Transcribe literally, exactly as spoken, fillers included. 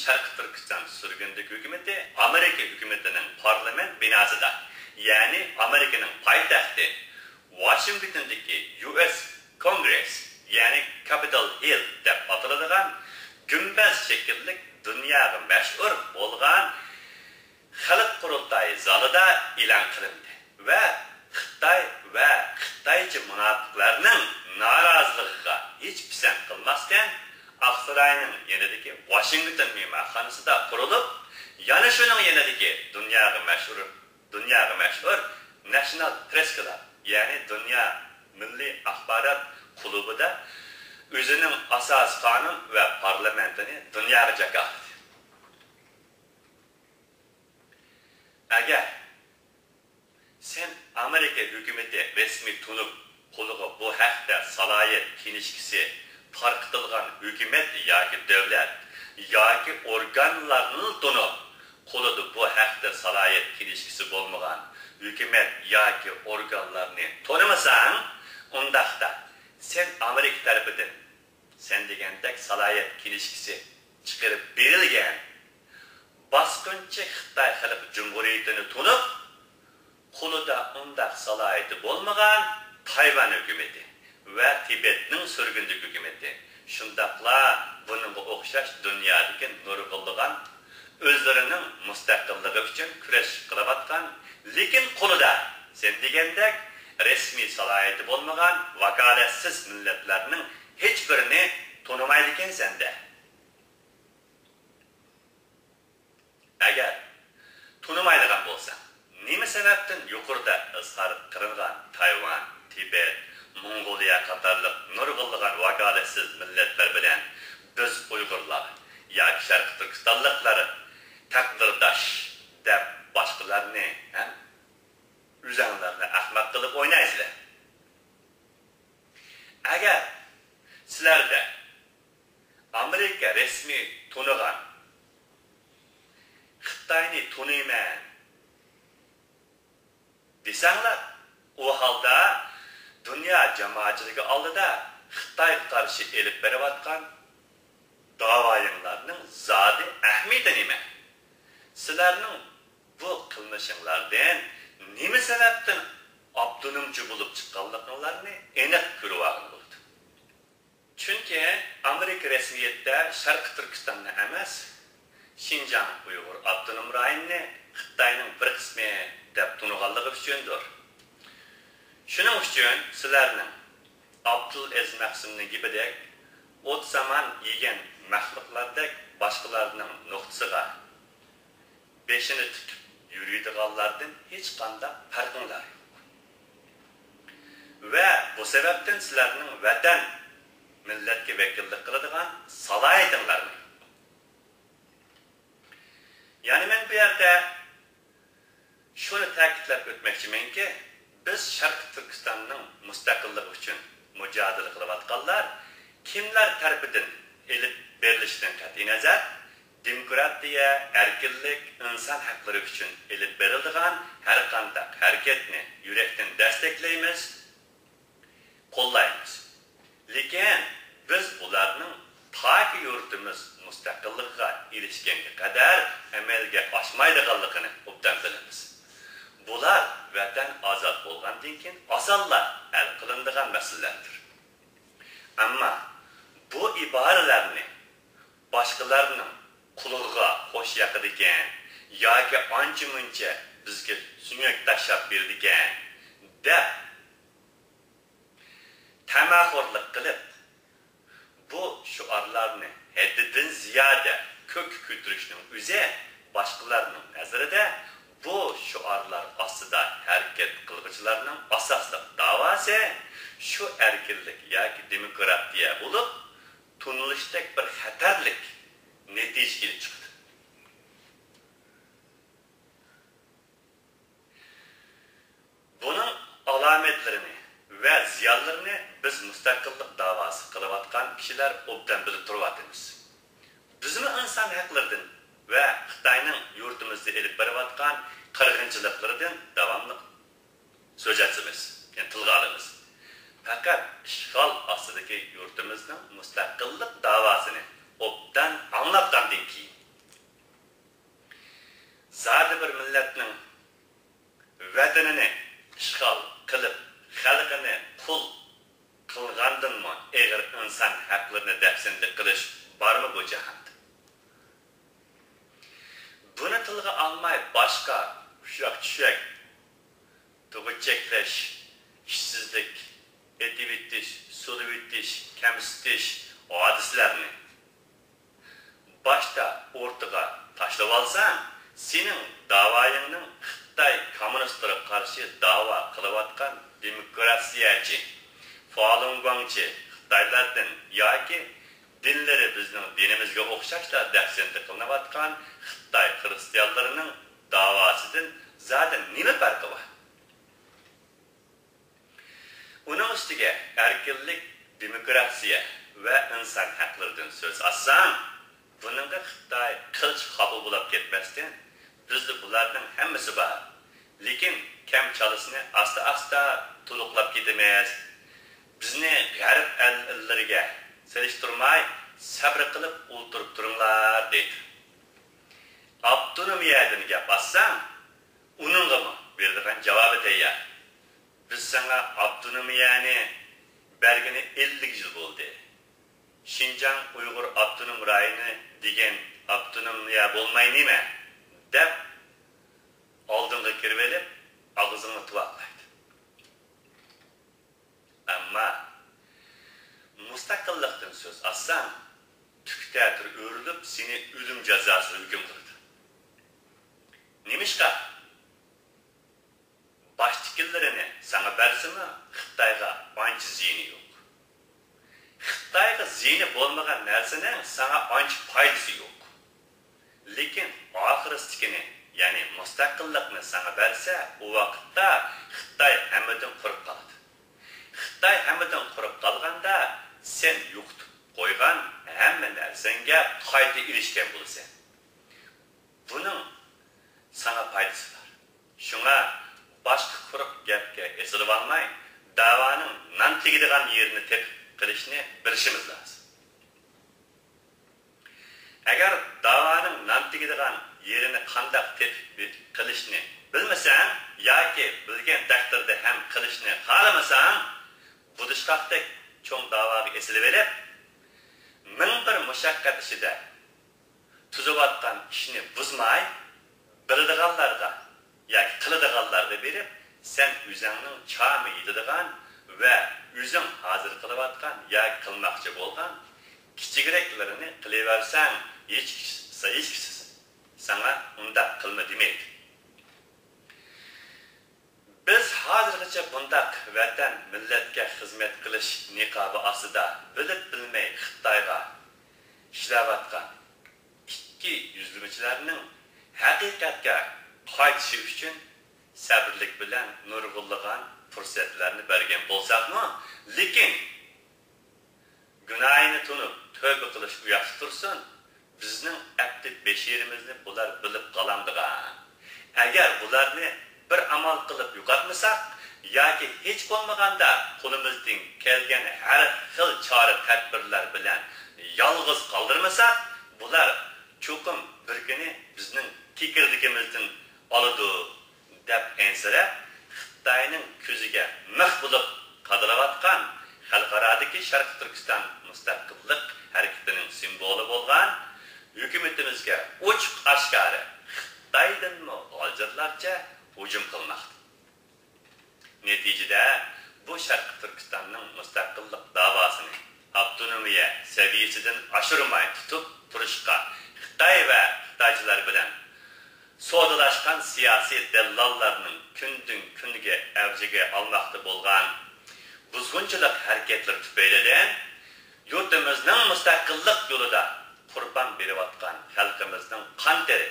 شەرقىي تۈركىستان سۈرگۈندە ھۆكۈمىتى ئامېرىكا ھۆكۈمىتىنىڭ پارلامېنت بىناسىدا، يەنى ئامېرىكىنىڭ پايتەختى ۋاشىنگتوندىكى يۇ ئېس كونگرېس، يەنى كاپىتول ھىل دەپ ئاتىلىدىغان گۈمبەز شەكىللىك دۇنياغا مەشھۇر بولغان خەلق قۇرۇلتايى زالىدا ئېلان قىلىندى ۋە خىتاي ۋە خىتايچە مۇناپىقلارنىڭ نارازىلىقىغا ھېچ پىسەنت قىلماستىن، ئاقساراينىڭ يېنىدىكى ۋاشىنگتون مېھمانخانىسىدا قۇرۇلۇپ، يەنە شۇنىڭ يېنىدىكى دۇنياغا مەشھۇر، دۇنياغا مەشھۇر ناشنال پرېس كلاب، يەنى دۇنيا مىللىي ئاخبارات كۇلۇبىدا ئۆزىنىڭ ئاساسىي قانۇن ۋە پارلامېنتىنى دۇنياغا جاكارلىدى. ئەگەر سەن ئامېرىكا ھۆكۈمىتى رەسمىي تونۇپ، قولىغا بۇ ھەقتە سالاھىيەت كىنىشكىسى تارقىتىلغان ھۆكۈمەت ياكى دۆلەت ياكى ئورگانلارنىلا تونۇپ، قولىدا بۇ ھەقتە سالاھىيەت كىنىشكىسى بولمىغان ھۆكۈمەت ياكى ئورگانلارنى تونۇمىساڭ، ئۇنداقتا سەن ئامېرىكا تەرىپىدىن سەن دېگەندەك سالاھىيەت كىنىشكىسى چىقىرىپ بېرىلگەن باسقۇنچى خىتاي خەلق جۇمھۇرىيىتىنى تونۇپ، قولىدا ئۇنداق سالاھىيىتى بولمىغان تايۋان ھۆكۈمىتى ۋە تىبەتنىڭ سۈرگۈندە ھۆكۈمىتى، شۇنداقلا بۇنىڭغا ئوخشاش دۇنيادىكى نۇرغۇنلىغان ئۆزلىرىنىڭ مۇستەقىللىقى ئۈچۈن كۈرەش قىلىۋاتقان، لېكىن قولىدا سەن دېگەندەك رەسمىي سالاھىيىتى بولمىغان ۋاكالەتسىز مىللەتلەرنىڭ ھېچبىرىنى تونۇمايدىكەنسەن-دە. ئەگەر تونۇمايدىغان بولساڭ، نېمە سەۋەبتىن يۇقىرىدا ئىزھار قىلىنغان تايۋان، تىبەت، موڭغۇلىيە قاتارلىق نۇرغۇنلىغان ۋاكالەتسىز مىللەتلەر بىلەن بىز ئۇيغۇرلار ياكى شەرقىي تۈركىستانلىقلار تەقدىرداش دەپ باشقىلارنى ھەم ئۆزەڭلارنى ئەخمەق قىلىپ ئوينايسىلەر؟ ئەگەر سىلەردە ئامېرىكا رەسمىي تونۇغان، خىتاينى تونۇيمەن دېسەڭلار، ئۇ ھالدا دۇنيا جامائەتچىلىكى ئالدىدا خىتايغا قارشى ئېلىپ بېرىۋاتقان داۋايىڭلارنىڭ زادى ئەھمىيىتى نېمە؟ سىلەرنىڭ بۇ قىلمىشىڭلاردىن نېمە سەۋەبتىن ئاپتونومچى بولۇپ چىققانلىقىڭلارنى ئېنىق كۆرۈۋالغىلى بولىدۇ. چۈنكى ئامېرىكا رەسمىيەتتە شەرقىي تۈركىستاننى ئەمەس، شىنجاڭ ئۇيغۇر ئاپتونوم رايونىنى خىتاينىڭ بىر قىسمى دەپ تونۇغانلىقى ئۈچۈندۇر. شۇنىڭ ئۈچۈن سىلەرنىڭ ئابدۇلئەزىز مەخسۇمنىڭ گېپىدەك، ئوت-سامان يېگەن مەخلۇقلاردەك باشقىلارنىڭ نۇقتىسىغا بېشىنى تىقىپ يۈرىدىغانلاردىن ھېچقانداق پەرقىڭلار يوق. ۋە بۇ سەۋەبتىن سىلەرنىڭ ۋەتەن، مىللەتكە ۋەكىللىك قىلىدىغان سالاھىيىتىڭلارمۇ يوق. يەنى مەن بۇ يەردە شۇنى تەكىتلەپ ئۆتمەكچىمەنكى، بىز شەرقىي تۈركىستاننىڭ مۇستەقىللىقى ئۈچۈن مۇجادىلە قىلىۋاتقانلار كىملەر تەرىپىدىن ئېلىپ بېرىلىشىدىن قەتئىينەزەر، دېموكراتىيە، ئەركىنلىك، ئىنسان ھەقلىرى ئۈچۈن ئېلىپ بېرىلىدىغان ھەرقانداق ھەرىكەتنى يۈرەكتىن دەستەكلەيمىز، قوللايمىز. لېكىن بىز بۇلارنىڭ تاكى يۇرتىمىز مۇستەقىللىقىغا ئېرىشكەنگە قەدەر ئەمەلگە ئاشمايدىغانلىقىنى ئوبدان بىلىمىز. بۇلار ۋەتەن ئازاد بولغاندىن كېيىن ئاسانلا ھەل قىلىنىدىغان مەسىلىلەردۇر. ئەمما بۇ ئىبارىلەرنى باشقىلارنىڭ قۇلىقىغا خوش ياقىدىكەن ياكى ئانچە-مۇنچە بىزگە سۆڭەك تاشلاپ بېرىدىكەن دەپ تەمەخورلۇق قىلىپ، بۇ شوئارلارنى ھەددىدىن زىيادە كۆككە كۆتۈرۈشنىڭ ئۆزى باشقىلارنىڭ نەزىرىدە بۇ شوئارلار ئاستىدا ھەرىكەت قىلغۇچىلارنىڭ ئاساسلىق داۋاسى شۇ ئەركىنلىك ياكى دېموكراتىيە بولۇپ، تونۇلۇشتەك بىر خەتەرلىك نەتىجە كېلىپ چىقىدۇ. بۇنىڭ ئالامەتلىرىنى ۋە زىيانلىرىنى بىز مۇستەقىللىق داۋاسى قىلىۋاتقان كىشىلەر ئوبدان بىلىپ تۇرۇۋاتىمىز. بىزمۇ ئىنسان ھەقلىرىدىن ۋە خىتاينىڭ يۇرتىمىزدا ئېلىپ بېرىۋاتقان قىرغىنچىلىقلىرىدىن داۋاملىق سۆز ئېتىمىز، يەنى تىلغا ئالىمىز. پەقەت ئىشغال ئاستىدىكى يۇرتىمىزنىڭ مۇستەقىللىق داۋاسىنى ئوبدان ئاڭلاتقاندىن كېيىن، ئىنسان ھەقلىرىنى دەپسەندە قىلىش بارمۇ بۇ جاھاندا؟ بۇنى تىلغا ئالماي باشقا ئۇششاق-چۈششەك، تۆگىچەكلەش، ئىشسىزلىك، ئېتىۋېتىش، سولىۋېتىش، كەمسىتىش ھادىسىلەرنى باشتا ئورتىغا تاشلىۋالساڭ، سېنىڭ داۋايىڭنىڭ خىتاي كوممۇنىستلىرىغا قارشى داۋا قىلىۋاتقان دېموكراتىيەچى، فالۇنگۇاڭچى خىتايلاردىن ياكى دىنلىرى بىزنىڭ دىنىمىزگە ئوخشاشلا دەپسەندە قىلىنىۋاتقان خىتاي خىرىستىيانلىرىنىڭ داۋاسىدىن زادى نېمە پەرقى بار؟ ئۇنىڭ ئۈستىگە ئەركىنلىك، دېموكراتىيە ۋە ئىنسان ھەقلىرىدىن سۆز ئاچساڭ، بۇنىڭغا خىتاي قىلچە خاپا بولاپ كەتمەستىن، بىزدە بۇلارنىڭ ھەممىسى بار، لېكىن كەم-چالىسىنى ئاستا-ئاستا تولۇقلاپ كېتىمىز. بىزنى غەرب ئەل-، ئەللىرىگە سېلىشتۇرماي سەبرى قىلىپ ئولتۇرۇپ تۇرۇڭلار، دەيدۇ. ئاپتونومىيەدىن گەپ ئاچساڭ، ئۇنىڭغىمۇ بېرىدىغان جاۋابى تەييار. بىز ساڭا ئاپتونومىيەنى بەرگىنى ئەللىك يىل بولدى. شىنجاڭ ئۇيغۇر ئاپتونوم رايونى دېگەن ئاپتونومىيە بولماي نېمە؟ دەپ ئالدىڭغا كىرىۋېلىپ ئاغزىڭنى تۇۋاقلايدۇ. ئەمما مۇستەقىللىقتىن سۆز ئاچساڭ، تۈك تەتۈر ئۆرۈلۈپ سېنى ئۆلۈم جازاسىغا ھۆكۈم قىلىدۇ. نېمىشقا؟ باشتىكىلىرىنى ساڭا بەرسىمۇ، خىتايغا ئانچە زىيىنى يوق. خىتايغا زىيىنى بولمىغان نەرسىنىڭ ساڭا ئانچە پايدىسى يوق. لېكىن ئاخىرسىدىكىنى، يەنى مۇستەقىللىقنى ساڭا بەرسە، ئۇ ۋاقىتتا خىتاي ھەممىدىن قۇرۇق قالىدۇ. خىتاي ھەممىدىن قۇرۇق قالغاندا، سەن يوقىتىپ قويغان ھەممە نەرسەڭگە قايتا ئېرىشكەن بولىسەن. بۇنىڭ ساڭا پايدىسى بار. شۇڭا باشقا قۇرۇق گەپكە ئېسىلىۋالماي، داۋانىڭ نان تېگىدىغان يېرىنى تېپىپ قىلىشنى بىلىشىمىز لازىم. ئەگەر داۋانىڭ نان تېگىدىغان يېرىنى قانداق تېپىپ قىلىشنى بىلمىسەڭ ياكى بىلگەن تەقدىردە ھەم قىلىشنى خالىمىساڭ، بۇدۇشقاقتەك چوڭ داۋاغا ئېسىلىۋېلىپ، مىڭ بىر مۇشەققەت ئىچىدە تۈزۈۋاتقان ئىشنى بۇزماي، بىلىدىغانلارغا ياكى قىلىدىغانلارغا بېرىپ، سەن ئۆزۈڭنىڭ چامى يېتىدىغان ۋە ئۆزۈڭ ھازىر قىلىۋاتقان ياكى قىلماقچى بولغان كىچىكرەكلىرىنى قىلىۋەرسەڭ، ھېچ كىشى، ھېچ كىشى ساڭا ئۇنداق قىلما دېمەيدۇ. بىز ھازىرغىچە بۇنداق ۋەتەن، مىللەتكە خىزمەت قىلىش نىقابى ئاستىدا بىلىپ بىلمەي خىتايغا ئىشلەۋاتقان ئىككى يۈزلىمىچىلەرنىڭ ھەقىقەتكە قايتىشى ئۈچۈن سەبرىلىك بىلەن نۇرغۇنلىغان پۇرسەتلەرنى بەرگەن بولساقمۇ، لېكىن گۇناھىنى تونۇپ، تۆۋبە قىلىش ئۇياقتا تۇرسۇن، بىزنىڭ ئەپتى بەشىرىمىزنى بۇلار بىلىپ قالامدىغان؟ ئەگەر بۇلارنى بىر ئامال قىلىپ يوقاتمىساق ياكى ھېچ بولمىغاندا قولىمىزدىن كەلگەن ھەر خىل چارە-تەدبىرلەر بىلەن يالغۇز قالدۇرمىساق، بۇلار چوقۇم بىر كۈنى بىزنىڭ كېكىردىكىمىزدىن ئالىدۇ. دەپ ئەنسىرەپ، خىتاينىڭ كۆزىگە مىخ بولۇپ قادىلىۋاتقان خەلقئارادىكى شەرقىي تۈركىستان مۇستەقىللىق ھەرىكىتىنىڭ سىمۋولى بولغان ھۆكۈمىتىمىزگە ئوچۇق-ئاشكارا خىتايدىنمۇ غالجىرلارچە ھۇجۇم قىلماقتا. نەتىجىدە، بۇ شەرقىي تۈركىستاننىڭ مۇستەقىللىق داۋاسىنى ئاپتونومىيە سەۋىيەسىدىن ئاشۇرماي تۇتۇپ تۇرۇشقا خىتاي ۋە خىتايچىلار بىلەن سودىلاشقان سىياسىي دەللاللارنىڭ كۈندىن-كۈنگە ئەۋجىگە ئالماقتا بولغان بۇزغۇنچىلىق ھەرىكەتلىرى تۈپەيلىدىن يۇرتىمىزنىڭ مۇستەقىللىق يولىدا قۇربان بېرىۋاتقان خەلقىمىزنىڭ قان تېرى